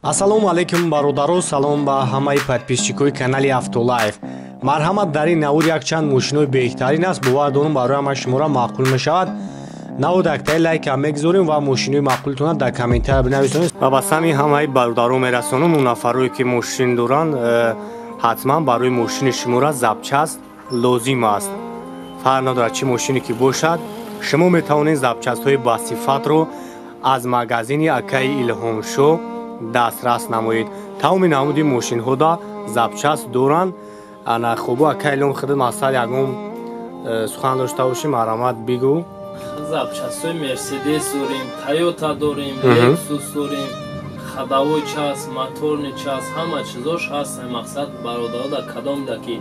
Ассалому алайкум бародаро, салом ба ҳамаи подписчикои канали Автолайф. Марҳамат, дар ин навор якчанд мошинои беҳтарин аст, бовар дорум барои ҳамаи шуморо маъқул мешавад. Навор дактаи лайка мегузорем ва мошинои маъқултонро дар комментария бинависонед ва ба сами ҳамаи бародаро мерасонам. Он нафарое ки мошин доранд, ҳатман барои мошини шуморо запчаст лозим аст. Фарқ надорад чӣ мошине ки бошад, шумо метавонед запчастҳои басифатро аз магазини акаи Илҳомшо дастрас намоед. Тамоми намуди мошинҳода запчаст доранд. Ана хубу акаи Илҳом худат масал ягон сухан дошта бошӣ, марҳамат бигӯ. Запчастҳои Мерседес дорем, Тойота дорем, Лексус дорем, ходовой часть, моторный часть, ҳама чизош ҳаст. Мақсад бародаро дар кадомда ки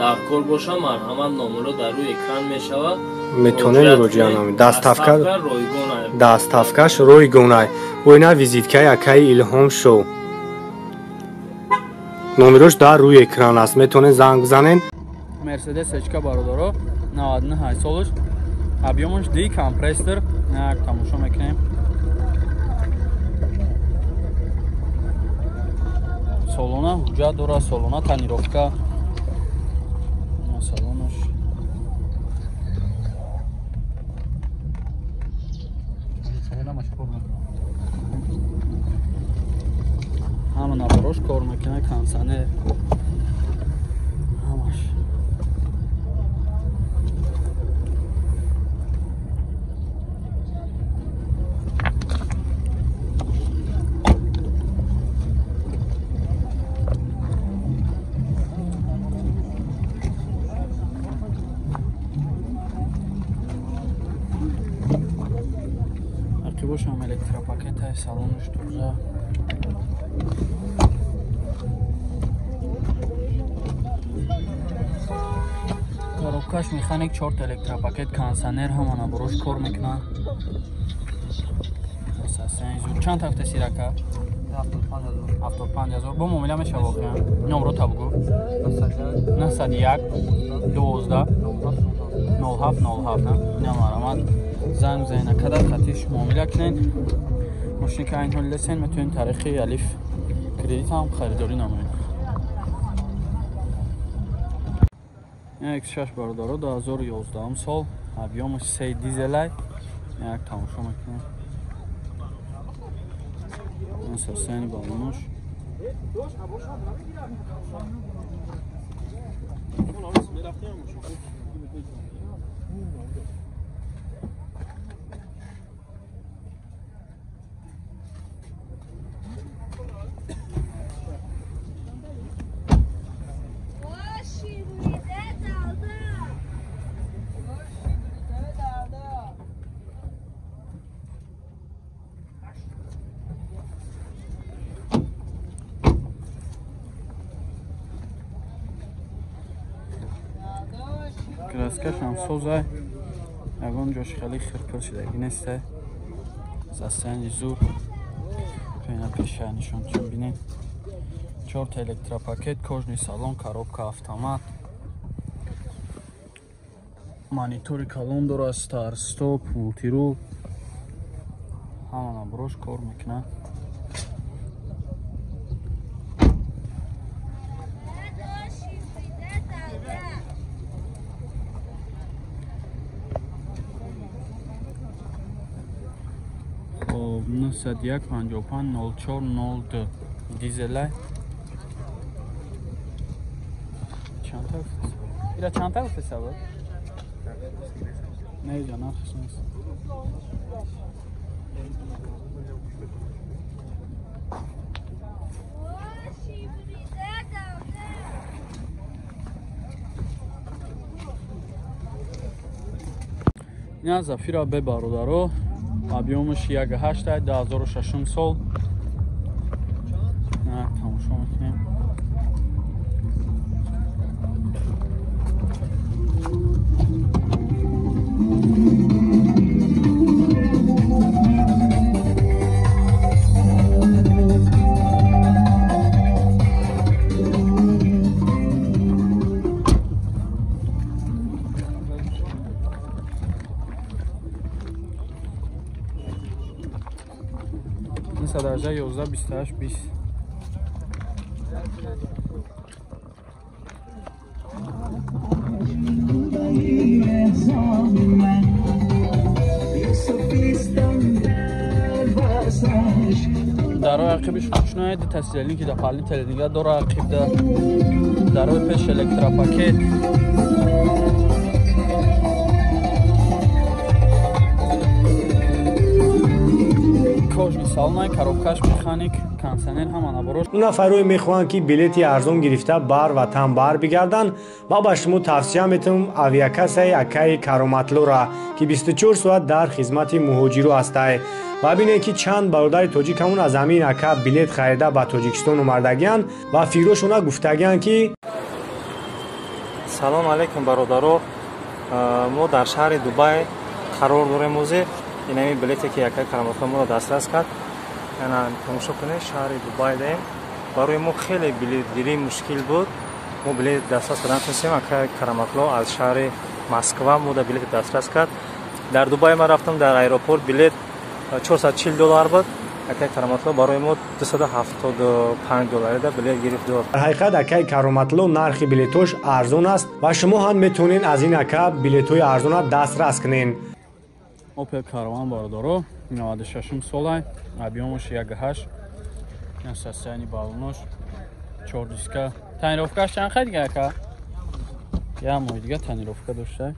дар кор боша, марҳамат, номеро дар рӯи экран мешавад. Метавонед муроҷиат намоед. Доставкаш ройгонай. Бо ина визиткаи акаи Илҳом Шоу. Номерош дар рӯи экран аст, метавонед занг бизанед. Мерседес Эчка бародаро 99 солаш, объёмаш ди компрессор, як тамошо мекунем. Солона ҳуҷҷат дорад, солона тонировка. Салонаш ҳама наборош кор мекунад, кондиционер ҳамаш. Бошам электропакет салонаш тоза. Коробкаш механик, 4 электропакет, кондиционер, ҳама наборош кор мекунад. Чанд ҳафта сирака? 75 000. Бо муомила мешава воқеан? Номро та бугӯ. 901 12 07 07. На марҳамат, занг бизанед, кадар хатиш муомила кунед. Мошине ки айн ҳол лесен, метавонед тариқи алиф кредит ҳам харидорӣ намоед. X6 бародаро 2011 сол, объёмаш 3 дизелай. Як тамошо мекунем. Сасани балонош. Краскашам созай, ягон ҷош хеле хирпир шидаги нестай. Застани зур пена пеша нишонтон бинед. 4 электропакет, кожный салон, коробка автомат, монитори калон дорад, стар стоп, мултирул, ҳама наборош кор мекунад. Хоб 901 55 04 02 дизелай. Чанд та гуфтеса? Ира чанд та гуфтеса буд? Не, иҷа нархш нест. Ина Зафира Б бародаро, объёмаш 1.8, 2006 сол. Тамошо мекунем. 918 11 28 20. Дарои ақибиш ручной, ду тасилелин ки да пални теледига дора ақибда. Дарои пеш электропакет. Кожни салонай, коробкаш механик, кондиционер ҳама наборош. Нафарое мехоҳанд, ки билети арзон гирифта бар ватан бар бигарданд, ма ба шумо тавсия метавам авиакассаи акаи Кароматлора, ки 24 соат дар хизмати муҳоҷиру ҳастай. Ва бинед, ки чанд бародари тоҷикамон аз ҳамин ака билет харида ба Тоҷикистон омардагианд ва фикрошона гуфтагианд, ки Салом алейкум, бародаро. Мо дар шаҳри Дубай қарор дорем. Ҳозир инами билете, ки якай Кароматло моро дастрас кард, ана тамошо кунед, шаҳри Дубай даем. Барои мо хеле билетгирӣ мушкил буд, мо билет дастрас карда натонистем. Акай Кароматло аз шаҳри Москва мо да билет дастрас кард. Дар Дубай ман рафтам дар аэропорт, билет 440 доллар буд. Акай Кароматло барои мо 275 долларида билет гирифт дод. Дар ҳақиқат, акаи Кароматло нархи билетош арзон аст ва шумо ҳам метавонед аз ин ака билетҳои арзона дастрас кунед. Opel Караван, бародаро, 96 солай, объёмаш 1.8, состояние баллонош, 4 диска. Тонировкаш чанд хай дига, ака? Як моҳи дига тонировка дошта.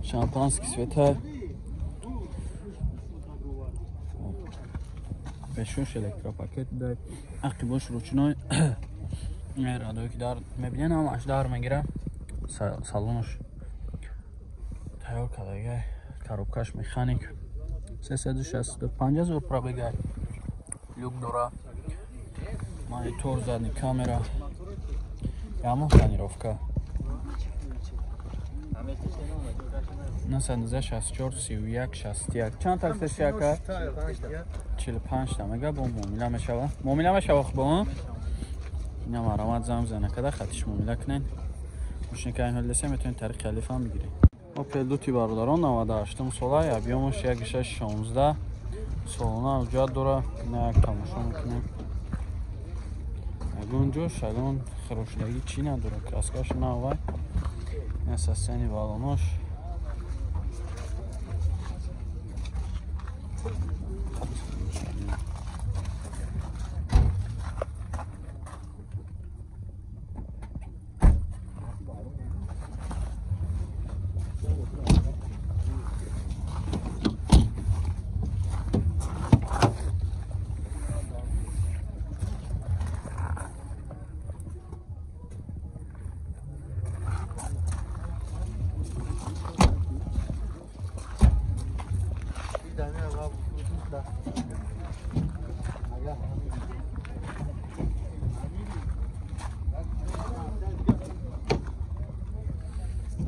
Шампанский цвета. Пешош электропакет дай. Ақибош ручной. Радое ки дар мебинен, ҳамаш дар мегира. Салонош тайёр кардагай. Коробкаш механик. 365 ҳазор пробегай. Люк дора. Монитор, задний камера. Ямо тонировка. 964 31 61. Чанд таксиш, яка? 45 та мега, бо муомила мешава. Муомила мешава хуб, ина марамат зам зана када хатиш муомила кунен. Мошинка ин ҳол метавонед тариқи алиф ҳам бигиред. Opel Duty, бародарон, 98 сола, объёмаш 1.16, солона ҳуҷҷат дора. Ина як тамошо мекунем. Ягон ҷош, ягон хирошдагӣ чӣ надора, краскаш навай. Ина состояние баллонош.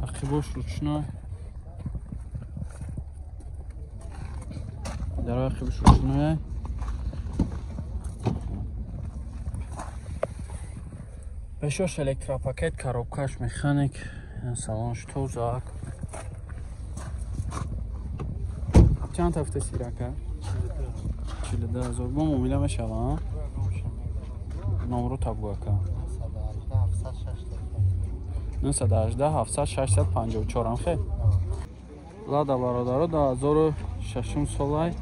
Ақибош ручной. Дарои ақибош ручной. Пешош электропакет, коробкаш механик, салонш тозак. Чанд ҳафта сирака? 42 ҳазор. Бо муомила мешава? Номро табгӯ, ака. 918 700 654 ам хе. Лада, бародаро, 2006 солай.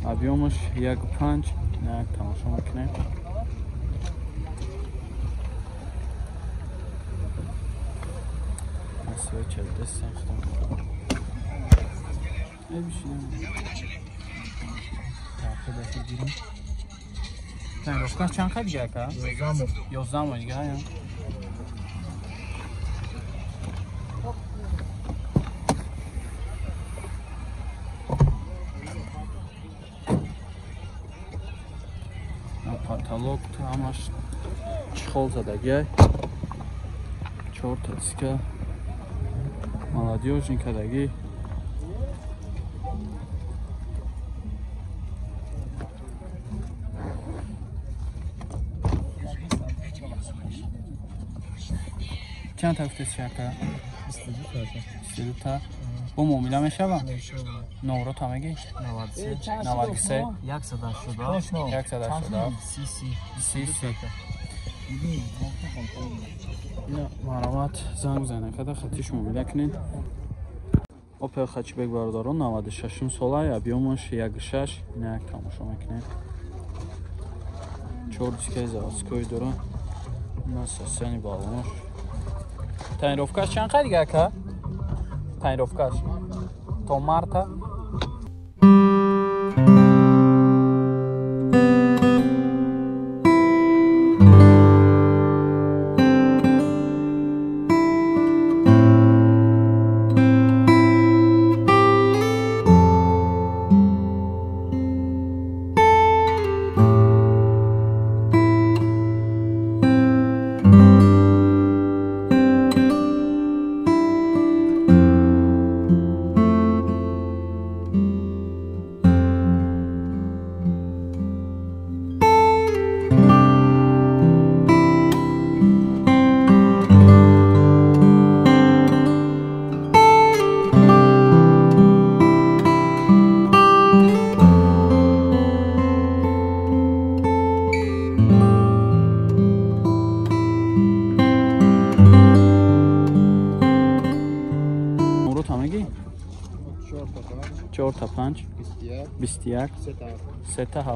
Объёмаш 1.5. Як тамошо мекунем. Асиё 42 сахтам. Бишинем. Тонировка чанд хай дига, ака? 11 моҳ дига, я. Потолок ҳамаш чехол задагиай. 4 диска. Молодёжный кадаги. Чанд та гуфтед шака? 22 та. Бо муомила мешава? Номро та мегӣ? 93 187 187 30. Ина маромат занг бизанед, када хатиш муомила кунед. Опел Хэтчбек бародарон 96 сола, объёмаш 1.6. Ина як тамошо мекунед. 4 дискаи заводской дора. Ина состояние баллонаш. Тонировкаш чанд қай дига ака? Тонировкаш то марта. 4 تا 5 21 3 تا 7.